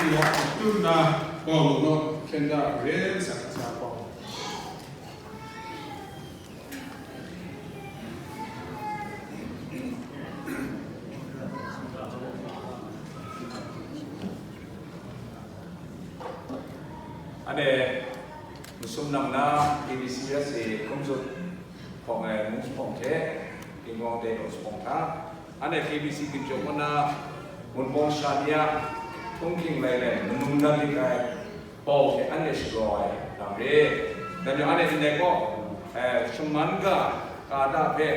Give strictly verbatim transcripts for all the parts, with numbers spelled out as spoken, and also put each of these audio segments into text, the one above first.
Wa tun na, Paulu no, kenda re sa sa Paulu. Ane, masum nang na, K B C S A hkum tsun hpawng ai mung hpawng hte, Tingwang dai daw hpawng hta, ane K B C ginjawng kaw na, Wunpawng sha ni a htunghking lai len, manu na lik ai bau hte anhte shagraw ai lam re. Dan yawng anhte ndai gaw, eh, shaman ga, ga da hpe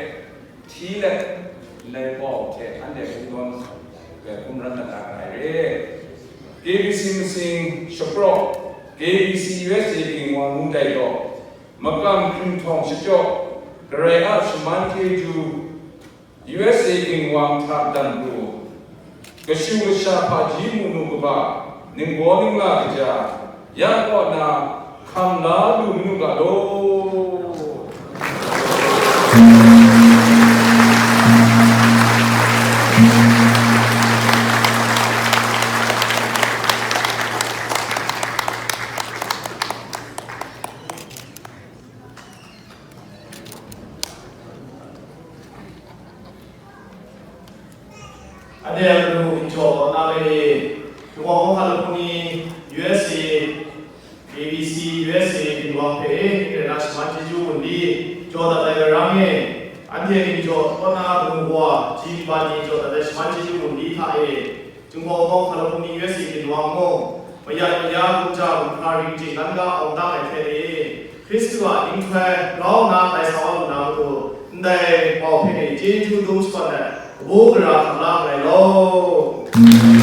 hti let, ndai bau hte anhte hkungdawn, eh, hkum ran dat na ai re. K B C masing shapraw, K B C U S A ginwang ngu dai gaw, makam hkrinhtawng shachyawk, Karai a shaman chyeju, U S A ginwang hta dan pru, kashu kasha hpaji mu nu kaba, ningbaw ningla kaja, ya kaw na hkam la lu manu ga law. Ade a manu njaw na le, Tungwa Hkawng Hkalaw Hpung ni U S A, A B C U S A ginwang hpe e, ning rai na shaman chyeju wunli jaw dat ai larang e, anhte ginjaw kaw na mungwa, ji kaba ni jaw dat ai shaman chyeju wunli hta e, Jinghpaw Hkawng Hkalaw Hpung ni U S A ginwang mung, mayat maya, gumja gumhpraw, ring jinglan ga awng dang ai hte e, Hkristu a nhtoi grau nna tai sa wa lu na matu, ndai bau hpe chyeju dum shakawn ai, kabu gara hkam la nngai law.